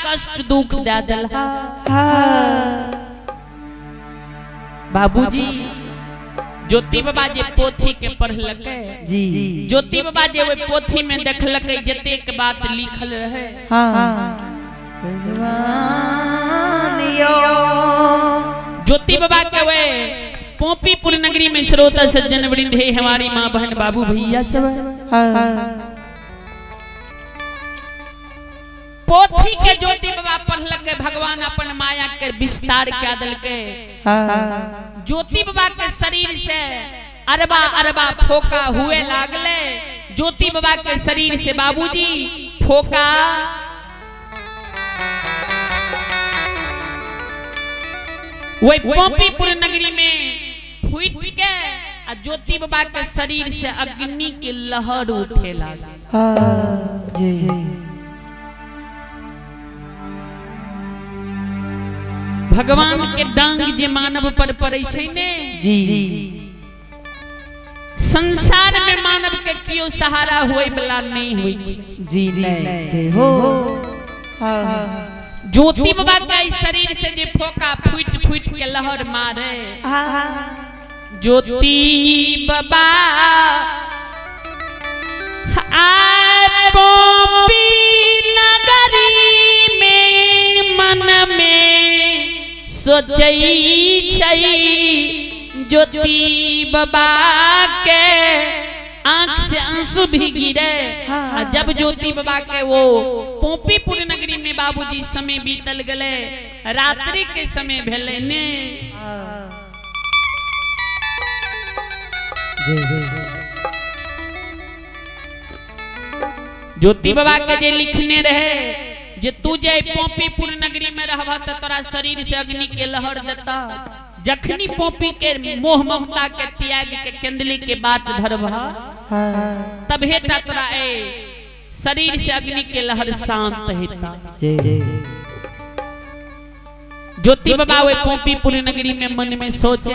कष्ट दुख दए देलहा। बाबूजी ज्योति बाबा जे पोथी के पढ़लकै जी, ज्योति बाबा जे ओहि पोथी में देखलकै जतेक बात लिखल रहे। हाँ, भगवान यो ज्योति बाबा के वे पोपीपुर नगरी में श्रोता सज्जन वृंद हे हमारी माँ बहन बाबू भैया सब। हाँ, पोथी के ज्योति बाबा पढ़लकै, भगवान अपन माया के विस्तार कए देलकै। हाँ, ज्योति बाबा के शरीर से अरबा अरबा फोका हुए लागले। ज्योति बाबा के शरीर से बाबूजी फोका वही पोपीपुर नगरी में फूट के आ ज्योति बाबा के शरीर से अग्नि के लहर उठे लागल। हाँ, जी, भगवान के डांग जे मानव पर पड़े छै ने जी, संसार में मानव के कियो सहारा होय वाला नहीं होय छै। जी नहीं, जय हो। हाँ, ज्योति बाबा के शरीर से जे फोका फूट फूट के लहर मारे। हाँ, ज्योति बाबा आए पोपी नगरी में मन में सोचै छै ज्योति बाबा के आंख से आंसू भी गिरे। हाँ। आ जब ज्योति बाबा के वो पोपीपुर नगरी में बाबूजी समय बीतल गले, रात्रि के समय भेले ने। ज्योति बाबा के जे लिखने रहे जे तू जे पोपीपुर नगरी में रहबा त तोरा शरीर से अग्नि के लहर देता। जखनी पोपी के मोह ममता के त्याग के केंदली के बात धरबा हाँ, तबे टा तोरा ए शरीर से अग्नि के लहर शांत हेता। जय, ज्योति बाबा वे पोपीपुर नगरी में मन में सोचे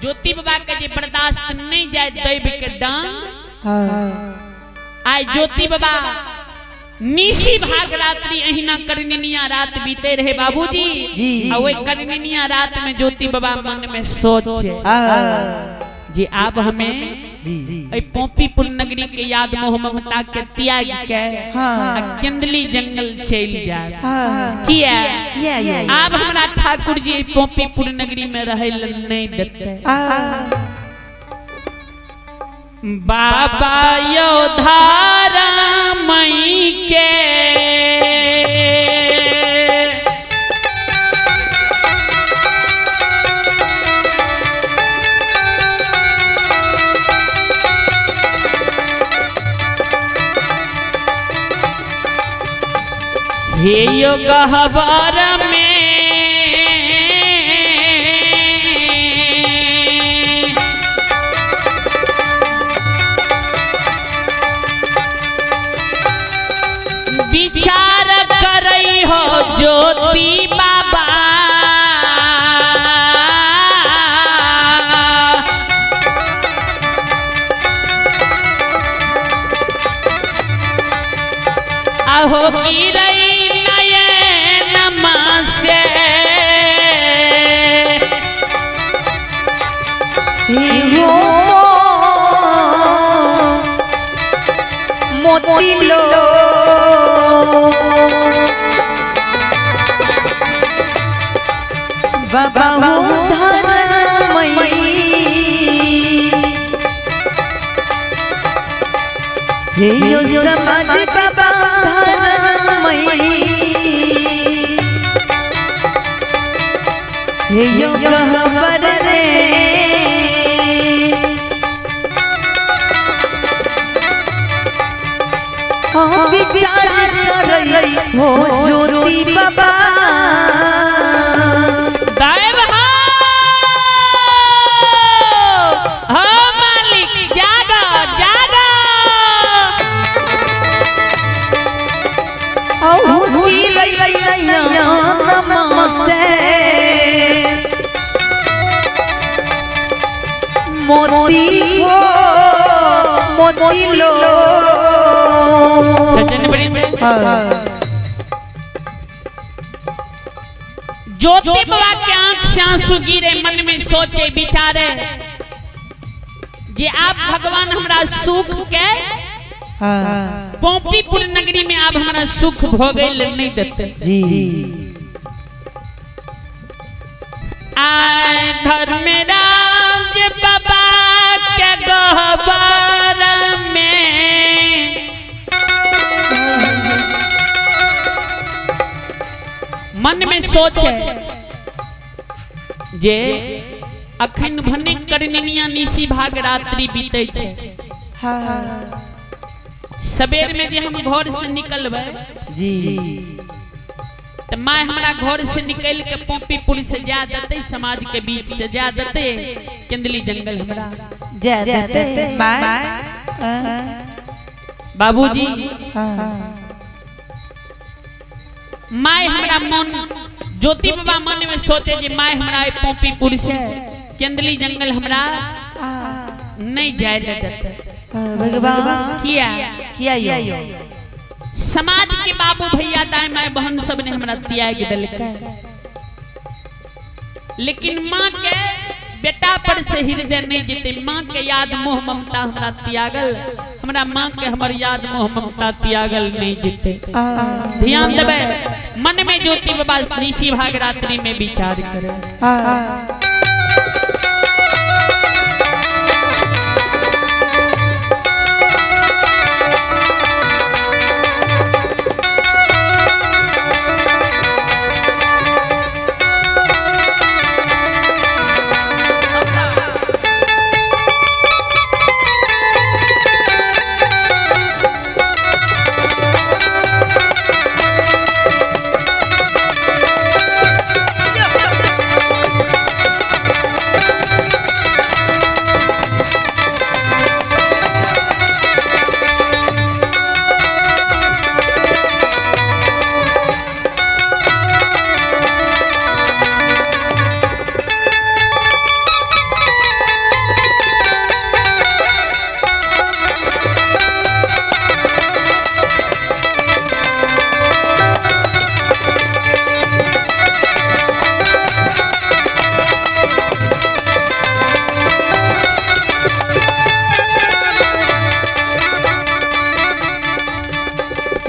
ज्योति बाबा के जे बर्दाश्त नहीं जाए दैव के डांग। हाँ, आइ ज्योति बाबा निशी भाग रात्रि अहिना करनिया रात बीते रहे बाबूजी जी। आ ओहि करनिया रात में ज्योति बाबा मन में सोचे हाँ, जे आब हमें जी, एहि पोपीपुर नगरी के याद मोह ममता के त्याग के हाँ। आ केंदली जंगल चलि जाए। हाँ, किया किया ये? आब हमरा ठाकुर जी पोपीपुर नगरी में रहे ल नहीं देते। हाँ, बाबा योधारा मई के हे यो गहवर में विचार करई हो ज्योति बाबा। अहो गिरई नयन से हो मोती लो बाबा धर्मई हे यो समाज बाबा धर्मई हे यो गहबर में हाँ विचार करई हो ज्योति बाबा। दैव हो, हो मालिक जागो जागो। अहू गिरई नयन से मोती हो मोती लो। सज्जन वृंद, हाँ, ज्योति बाबा के आंख से आंसू गिरे, मन में सोचे विचारे जे आप भगवान हमरा सुख के पोपीपुर नगरी में आप हमरा सुख भोगे ले नहीं देते जी। आए धर्मराज बाबा के गहबर में मन में सोचे जे अखन भने करनिया निशी भाग रात्रि बीते छे। सबेर में जे हम घर से निकलबै जी तो my हमरा घर से निकल के पोपीपुर से जा देते, समाज के बीच से जा देते, केंदली जंगल हमरा जा देते my बाबूजी। My हमरा मन ज्योति बाबा मन में सोचे जे my हमरा पोपीपुर से केंदली जंगल हमरा नहीं जाए देते। भगवान किया किया यो समाज के बाबू भैया दाई my बहन सब ने हमरा त्याग देलकै, लेकिन माँ के बेटा पर से हृदय नहीं जीते। माँ के याद मोह ममता हमरा त्यागल, हमरा माँ के हमर याद मोह ममता त्यागल नहीं जीते। ध्यान देबै, मन में ज्योति बाबा निशी भाग रात्रि में विचार करे।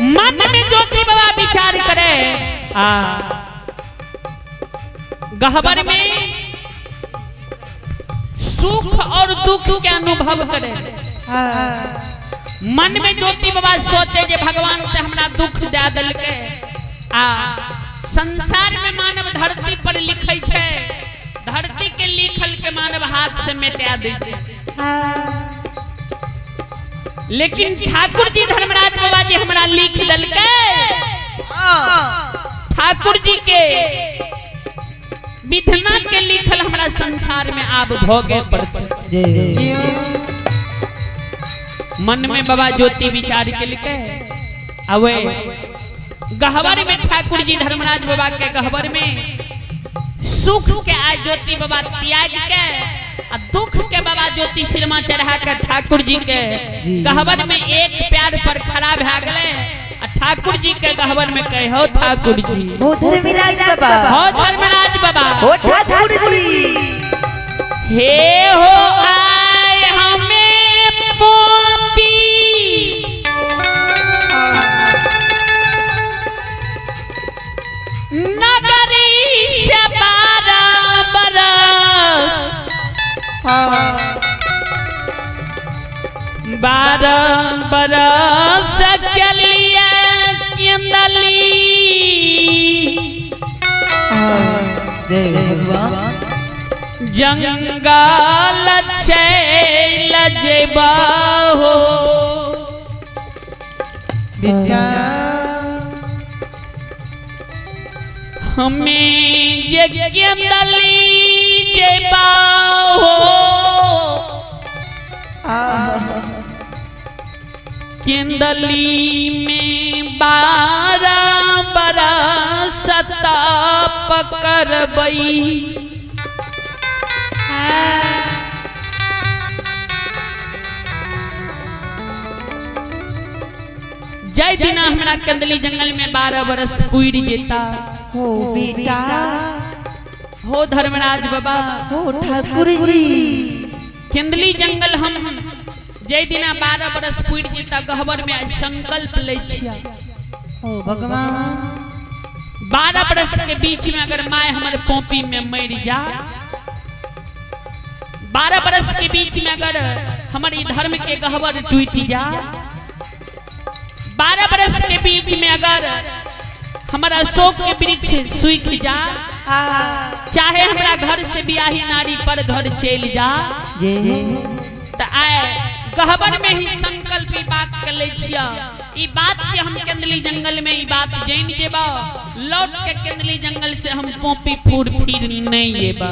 मन में ज्योति बाबा विचार करे आ गहबर में सुख और दुख के अनुभव करे। मन में ज्योति बाबा सोचे जे भगवान से हमरा दुख दे देलकै आ संसार में मानव धरती पर लिखै छै, धरती के लिखल के मानव हाथ से मिटा दै छै, लेकिन ठाकुर जी धर्मराज बाबा जी हमरा लिख देलकै। ठाकुर जी के विधना के लिखल हमरा संसार में आब भोगे पड़ते। मन में बाबा ज्योति विचार के लिखे अवे गहबर में ठाकुर जी धर्मराज बाबा के गहबर में सुख के आय ज्योति बाबा त्याग के आ दुख के बाबा ज्योति सिरमा चढ़ा के ठाकुर जी के गहबर में एक प्यार पर खड़ा भा गए आ ठाकुर जी के गहबर में कहे हो ठाकुर जी, हो धर्मराज बाबा, हो धर्मराज बाबा, हो ठाकुर जी, हे हो आए हमें पोपी नगरी से 12 बरस 12 बरस के लिए केंदली जय भगवान जंगल चल जेबा हो हमें जे केंदली जेबा हो केंदली में 12 बरस तप करबई जय दिना हमरा कंदली जंगल में 12 बरस पुर जेता। हो बेटा। हो धर्मराज बाबा। हो ठाकुर जी। कंदली जंगल हम जय दिना 12 बरस पुर जेता गहबर में आज संकल्प ले छिया। हो भगवान। 12 बरस के बीच में अगर my हमारे पोपी में मर जा, 12 बरस के बीच में अगर हमारी धर्म के गहबर टूट जा, 12 बरस के बीच में अगर हमारा अशोक के वृक्ष सूख जा, चाहे हमारा घर से ब्याही नारी पर घर चल जा, तो आए गहबर में ही संकल्प बात कर ले छिया। ई बात के हम कंदली जंगल में ई बात जान जेबा, लौट के कंदली जंगल से हम पोपी फूर फिर नहीं जेबा।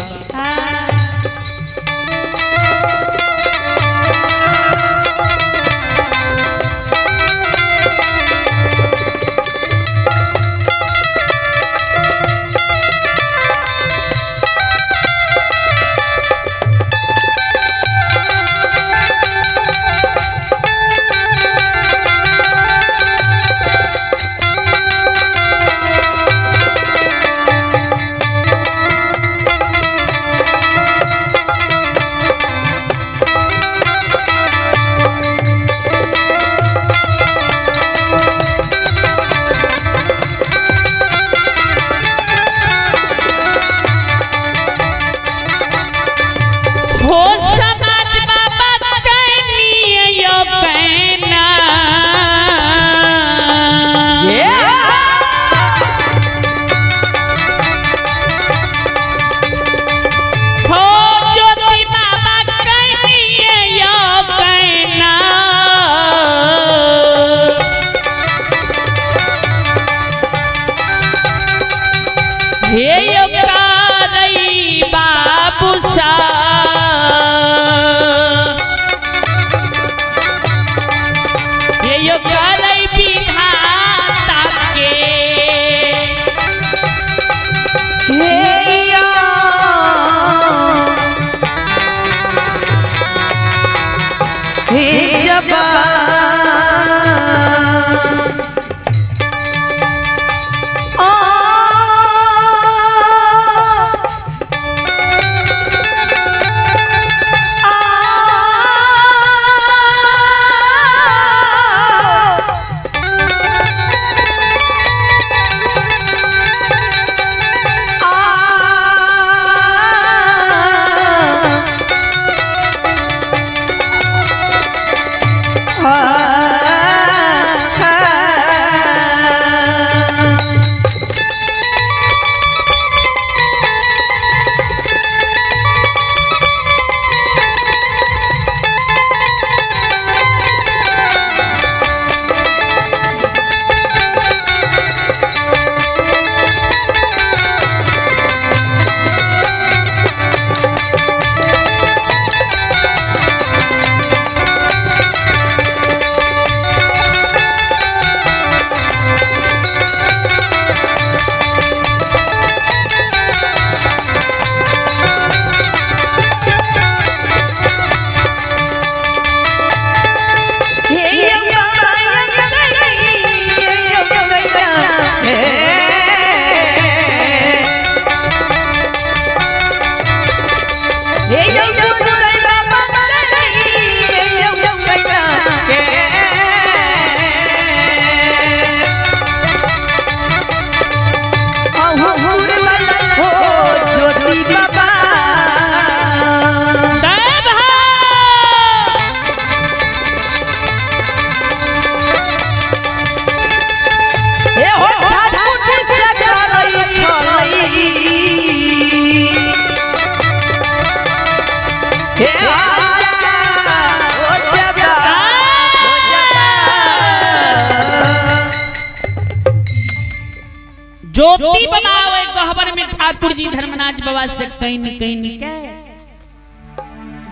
ज्योति बाबा गहबर में ठाकुर जी धर्मनाथ बाबा से कहीं कहीं के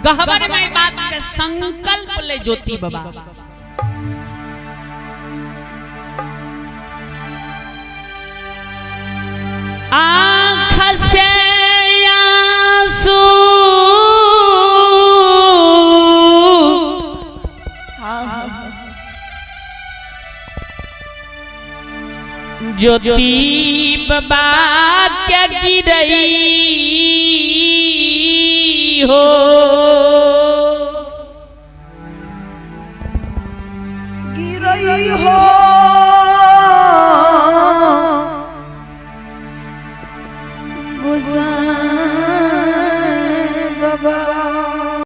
गहबर में बात के संकल्प ले ज्योति बाबा। आँख से आंसू ज्योति बाबा के गिरई हो। गिरई हो